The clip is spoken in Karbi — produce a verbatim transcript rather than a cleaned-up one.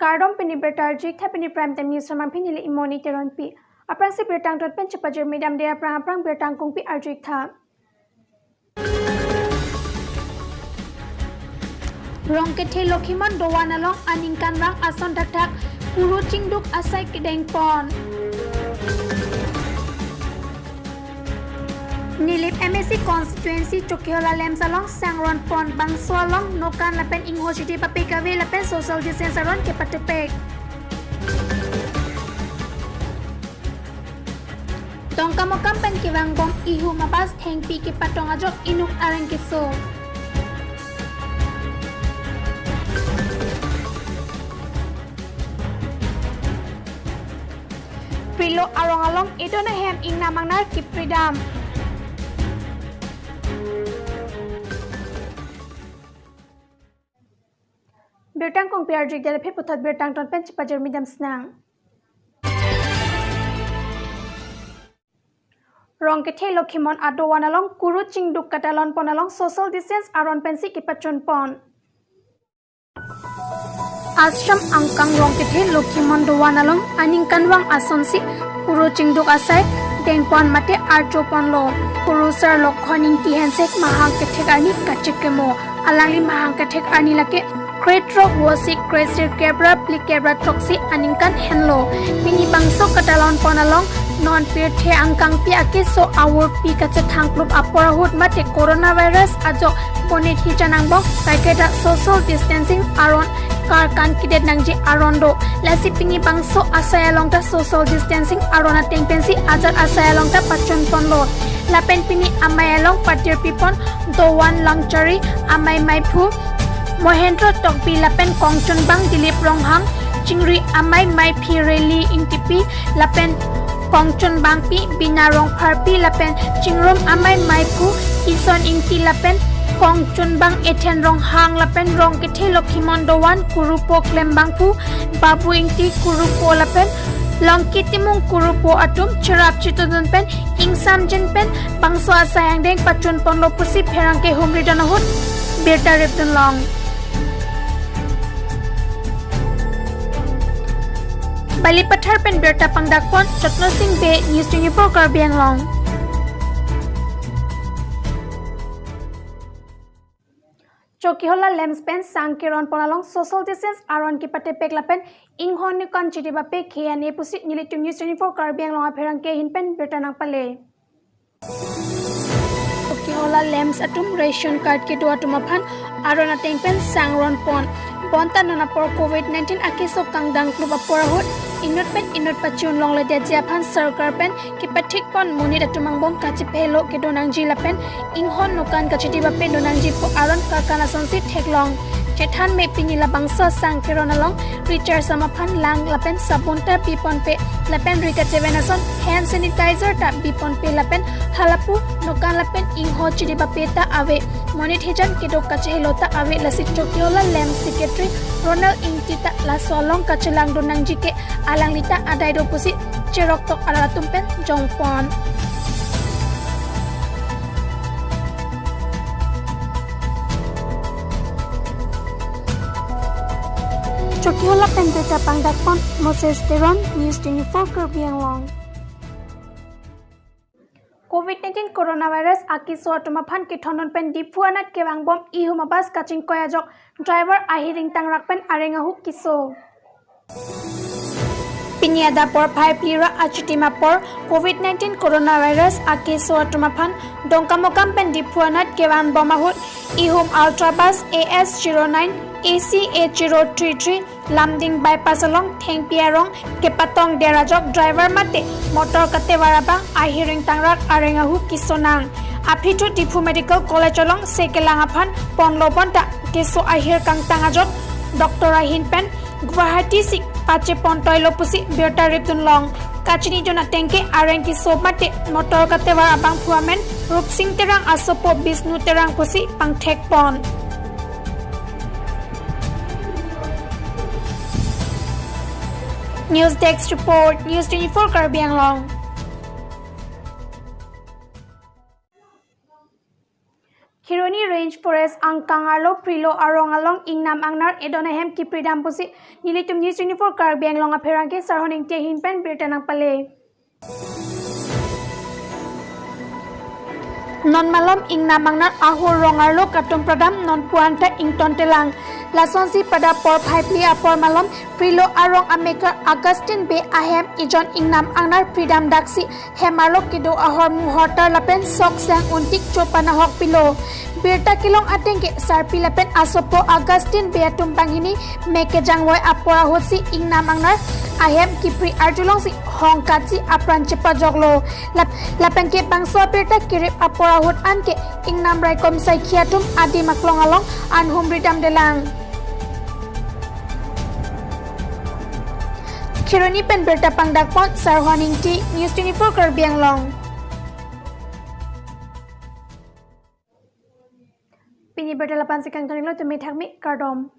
Kardom, pini birta arjutha, pini Prime Time News amen pini le Imoni Teronpi. Aphrangsi birta angton pen chepajirmi damde aphrang aphrang birta angkungpi arjutha. Rongkethe Lokhimon dovan along aningkanvang ason thakthak kuru chingduk asai kedengpon. Nilip M A C constituency Chokihola LAMPS along sang ronpon, bangso along nokan lapen ingho chidi pape kave lapen social distance aron kepatepek. Dongkamukam pen kevangbom ihum abas thengpi kepatong ajok inut areng keso. Prilo arong along edon ahem ingnam angnar kipridam. Birta angkungpi arjutha, phi puthot birta angton pen chepajirmi damsinang. Rongkethe Lokhimon adovan along kuru chingduk katalonpon along social distance aron pensi kepachunpon. Ashram angkang Rongkethe Lokhimon dovan along aningkanvang asonsi kuru chingduk asai dengpon mate archoponlo. Kurusar Lokhon Ingti Hensek mahang kethek arni kachekemo. Alangli mahang kethek arni lake krethrok vosi kretsir kebra phli kebra throksi aningkan henlo. Pini bangso katalonpon along non pirthe angkangpi akeso avurpi kachethangplup apor ahut mate coronavirus ajok monit hijan angbong kaiketa social distancing aron karkan kedet nangji aron do. Lasi pini bangso asai along ta social distancing aron ateng pensi ajat asai along ta pachunponlo. Lapen pini amei along patirpipon dovan Langchari amei meiphu Mohendro Tokbi lapen kongchunbang Dilip Ronghang, chingri amei meiphi Reli Ingtipi lapen kongchunbangpi Bina Rongpharpi lapen chingrum amei meiphu Ison Ingti lapen kongchunbang Ethen Ronghang lapen Rongkethe Lokhimon dovan kurupo klembangphu Babu Ingti kurupo lapen Longki Timung kurupo atum cherap chitudun pen ingsamjin pen bangso asai angdeng pachunponlo pusi pherangke humridon ahut birta ripdunlong. Balipathar pen birta pangdakpon Chotno Sing Bey, News twenty-four Karbi Anglong. Chokihola LAMPS pen sang keronpon along social distance aron kepatepek lapen ingho nokan chidi pape khei ane pusi nelitum News twenty-four Karbi Anglong apherangke ahin pen birta nangpale. Chokihola LAMPS atum ration card kedo atum aphan aron ateng pen sang ronpon. Bonta non apor covid nineteen akeso kangdangplup apor ahut inut pen inut pachun longledetji aphan sorkar pen kepathikpon monit atum angbong kachepahelo kedo nangji lapen inghon nokan kachidi pape do nangji pu aron karkan asonsi theklong. Chethan me pini labangso sang keron along recharge sam aphan lang lapen sabun ta piponpe lapen ri kacheven ason hand sanitizer ta piponpe lapen halapu nokan lapen ingho chidi pape ta ave. Monit hijan kedok kachehelo ta ave, lasi Chokihola LAMPS secretary Ronald Ingti ta laso along kachelang do nangji ke alangli ta adai do pusi cheroktok arat atum pen jongpon. Chokihola pen birta pangdakpon Moses Teron, News twenty-four Karbi Anglong. Covid nineteen coronavirus akeso atum aphan kethondun pen Diphu anat kevangbom ihum abas kachingkoi ajok driver ahir ingtangrak pen areng ahu keso. Pini adap porphai phli ra achitim apor covid nineteen coronavirus akeso atum aphan Dongkamukam pen Diphu anat kevangbom ahut ihum ultra bus A S zero nine A C eight zero three three Lumding bypass along thengpi arong kepatong der ajok driver mate motor katevar abang ahir ingtangrak areng ahu kesonang. Aphi thu Diphu Medical College along se kelang aphan ponlo bonta keso ahir kangtang ajok doctor ahin pen Guwahati si pachepontoilo pusi birta ripdunlong. Kachinidun ateng ke areng keso mate motor katevar abangphu amen Rupsing Terang asopo Bisnu Terang pusi pangthekpon. News Desk Report, News twenty-four Karbi Anglong. Kheroni Range Forest angkang arlo Prilo arong along ingnam angnar edon ahem kipridam pusi nelitum News twenty-four Karbi Anglong apherangke Sarhon Ingti ahin pen birta nangpale. Non malom ingnam angnar ahur rong arlo katum pradam non puan ta ingtontelang. Lasonsi pada por phai phli apor malom Prilo arong amekar Augustine Bey ahem ejon ingnam angnar pridam daksi hem arlo kedo ahormu hortar lapen sok sang untik chopan ahok pilo. Birta kelong ateng ke sarpi lapen asopo Augustine Bey atum banghini mek kejangvoi apor ahutsi ingnam angnar ahem kipri arjulongsi hongkatsi apran chepajoklo. Lap-, lapen ke bangso birta kerip apor ahut anke ingnam raikom saikhi atum adim aklong along anhum ridamdelang. Kheroni pen birta pangdakpon Sarhon Ingti, News twenty-four Karbi Anglong. Pini birta lapu-ansi kangtonlo, tumi thakmi, kardom.